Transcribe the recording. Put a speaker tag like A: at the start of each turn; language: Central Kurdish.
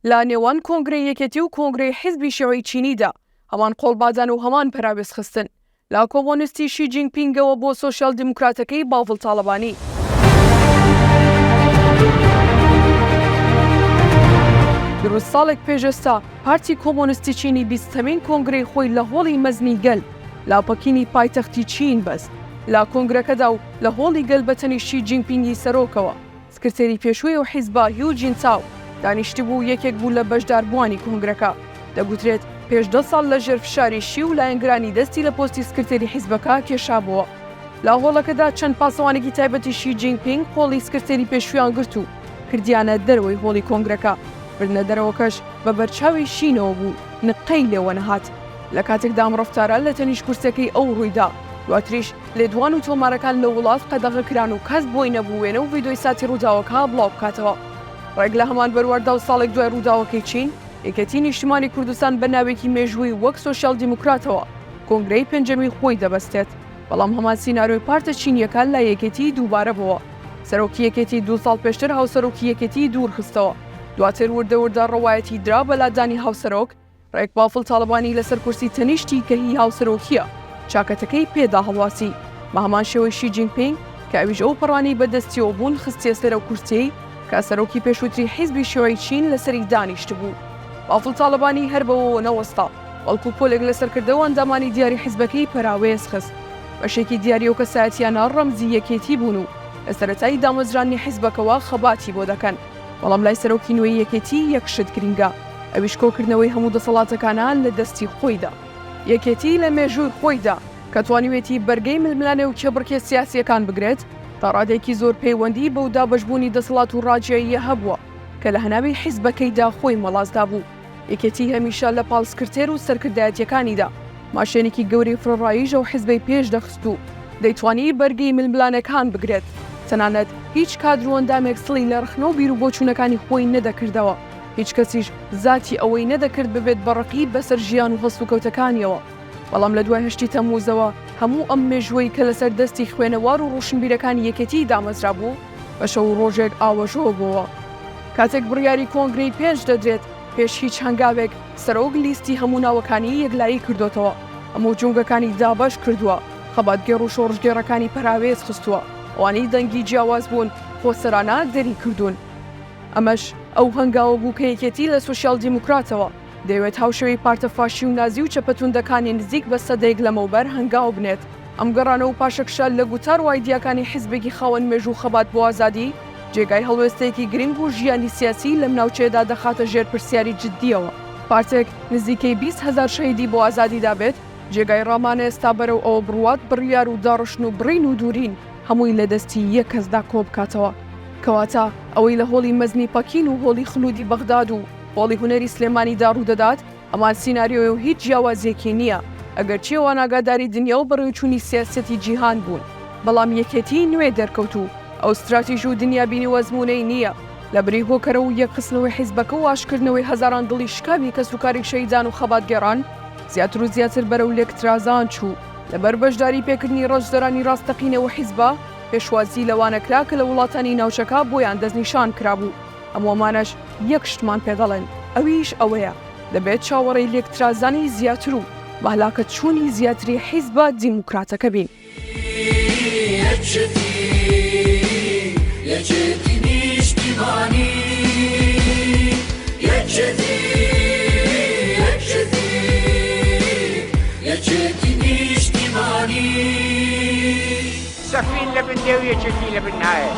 A: لە نێوان کۆنگرەی یەکێتی و کۆنگرەی حیزبی شیوعی چینیدا، هەمان قۆڵبادان و هەمان پەراوێزخستن. لە کۆمۆنیستی شی جینگ پینگەوە بۆ سۆشیال دیموکراتەکەی باڤڵ تاڵەبانی. دروست ساڵێک پێش ئێستا پارتی کۆمۆنیستی چینی بیستەمین کۆنگرەی خۆی لە هۆڵی مەزنی گەل لە پەکینی پایتەختی چین بەست. لە کۆنگرەکەدا و لە هۆڵی گەل بە تەنیشت شی جینگ پینگی سەرۆکەوە، سکرتێری پێشووی ئەو حیزبە هیو جینتاو دانیشتبوو و یەکێک بوو لە بەشداربووانی کۆنگرەکە. دەگوترێت پێش دە ساڵ لە ژێر فشاری شی و لایەنگرانی دەستی لە پۆستی سکرتێری حیزبەکە کێشابۆوە. لە هۆڵەکەدا چەند پاسەوانێکی تایبەتی شی جینگ پینگ قۆڵی سکرتێری پێشوویان گرت و کردیانە دەرەوەی هۆڵی کۆنگرەکە. بردنە دەرەوەکەش بە بەرچاوی شینەوە بوو، نقەی لێوە نەهات. لە کاتێکدا ئەم ڕەفتارە لە تەنیشت کورسیەکەی ئەو ڕوویدا، دواتریش لێدوان و تۆمارەکان لە وڵات قەدەغە کران و کەس بۆی نەبوو وێنە و ڤیدۆی ساتی ڕووداوەکە بڵاو بکاتەوە. ڕێک لە هەمان بەرواردا و ساڵێک دوای ڕووداوەکەی چین، یەکێتی نیشتمانی کوردستان بە ناوێکی مێژوویی وەک سۆشیال دیموکراتەوە کۆنگرەی پێنجەمی خۆی دەبەستێت. بەڵام هەمان سیناریۆی پارتە چینییەکە لای یەکێتی دووبارە بۆوە. سەرۆکی یەکێتی دوو ساڵ پێشتر هاوسەرۆکی یەکێتیی دوور خستەوە. دواتر وردە وردە ڕەوایەتی درا بە لادانی هاوسەرۆک، ڕێک بافڵ تاڵەبانی لەسەر کورسی تەنیشتی کە هی هاوسەرۆکییە، چاکەتەکەی پێدا هەڵواسی. بە هەمان شێوەی شی جینگ پینگ کە ئەویش ئەو پەڕانەی بە دەستیەوە بوون خستیە سەر ئەو کورسیەی کە سەرۆکی پێشووتری حیزبی شیوعی چین لەسەری دانیشتبوو. بافڵ تاڵەبانی هەر بەوەوە نەوەستا، بەڵکو پۆلێک لە سەرکردە و ئەندامانی دیاری حیزبەکەی پەراوێز خست. بەشێکی دیاری ئەو کەسایەتییانە ڕەمزی یەکێتی بوون و لە سەرەتای دامەزراندنی حیزبەکەوە خەباتی بۆ دەکەن. بەڵام لای سەرۆکی نوێی یەکێتی یەک شت گرینگە، ئەویش کۆکردنەوەی هەموو دەسەڵاتەکانە لە دەستی خۆیدا. یەکێتی لە مێژووی خۆیدا کە توانیوێتی بەرگەی ململانێ و کێبڕکێ سیاسییەکان بگرێت، تا ڕادەیەکی زۆر پەیوەندیی بەو دابەشبوونی دەسەڵات و ڕاجیاییە هەبووە کە لە هەناوی حیزبەکەیدا خۆی مەڵاس دابوو. یەکێتی هەمیشە لە پاڵ سکرتێر و سەرکردایەتییەکانیدا ماشێنێکی گەورەی فرەڕاییش ئەو حیزبەی پێش دەخست و دەیتوانی بەرگەی ململانێکان بگرێت، تەنانەت هیچ کادر و ئەندامێک سڵی لە ڕەخنە و بیروبۆچوونەکانی خۆی نەدەکردەوە، هیچ کەسیش زاتی ئەوەی نەدەکرد ببێت بە ڕەقیب بەسەر ژیان و هەڵسوکەوتەکانیەوە. بەڵام لە دوای هەشتی تەمموزەوە هەموو ئەم مێژووەی کە لەسەر دەستی خوێنەوار و ڕۆشنبیرەکانی یەکێتیی دامەزرابوو، بە شەو و ڕۆژێک ئاوەژۆ بۆوە. کاتێک بڕیاری کۆنگرەی پێنج دەدرێت، پێش هیچ هەنگاوێک سەرۆک لیستی هەموو ناوەکانی یەکلایی کردۆتەوە، هەموو جومگەکانی دابەش کردووە، خەباتگێڕ و شۆڕشگێڕەکانی پەراوێز خستووە، ئەوانەی دەنگی جیاواز بوون خۆسەرانە دەری کردوون. ئەمەش ئەو هەنگاوە بوو کە یەکێتی لە سۆشیال دیموکراتەوە دەیەوێت هاوشێوەی پارتە فاشی و نازی و چەپە توندەکانی نزیک بە سەدەیەک لەمەوبەر هەنگاو بنێت. ئەم گەڕانەوە و پاشەکشە لە گوتار و ئایدیاکانی حیزبێکی خاوەن مێژوو و خەبات بۆ ئازادی، جێگای هەڵوێستەیەکی گرنگ و ژیانی سیاسی لەم ناوچەیەدا دەخاتە ژێر پرسیاری جددییەوە. پارتێک نزیکەی 20 هەزار شەهیدی بۆ ئازادی دابێت، جێگای ڕامانە ئێستا بەرەو ئەوە بڕوات بڕیار و داڕشتن و بڕین و دوورین هەمووی لە دەستی یەک کەسدا کۆبکاتەوە. کەواتە ئەوەی لە هۆڵی مەزنی پەکین و هۆڵی خلودی بەغداد و هۆڵی هونەری سلێمانیدا ڕوودەدات، هەمان سیناریۆیە و هیچ جیاوازییەکی نییە، ئەگەرچی ئەوان ئاگاداری دنیا و بەڕێوەچوونی سیاسەتی جیهان بوون، بەڵام یەکێتیی نوێ دەرکەوت و ئەو ستراتیژ و دنیابینی و ئەزموونەی نییە. لەبری هۆکەرە و یەکخستنەوەی حیزبەکە و ئاشتکردنەوەی هەزاران دڵی شکاوی کەسوکاری شەهیدان و خەباتگێڕان، زیاتر و زیاتر بەرەو لێکترازان چوو. لەبەر بەشداری پێکردنی ڕەنجدەرانی ڕاستەقینە و حیزبە، پێشوازی لەوانە کرا کە لە وڵاتانی ناوچەکە بۆیان دەستنیشان کرابوو. هەموو ئەمانەش یەک شتمان پێ دەڵێن، ئەویش ئەوەیە دەبێت چاوەڕێی لێکترازانی زیاتر و بەهەلاکەتچوونی زیاتری حیزبە دیموکراتەکە بین.
B: سەفین لە بن دێ و یەکێتی لە بن نایە.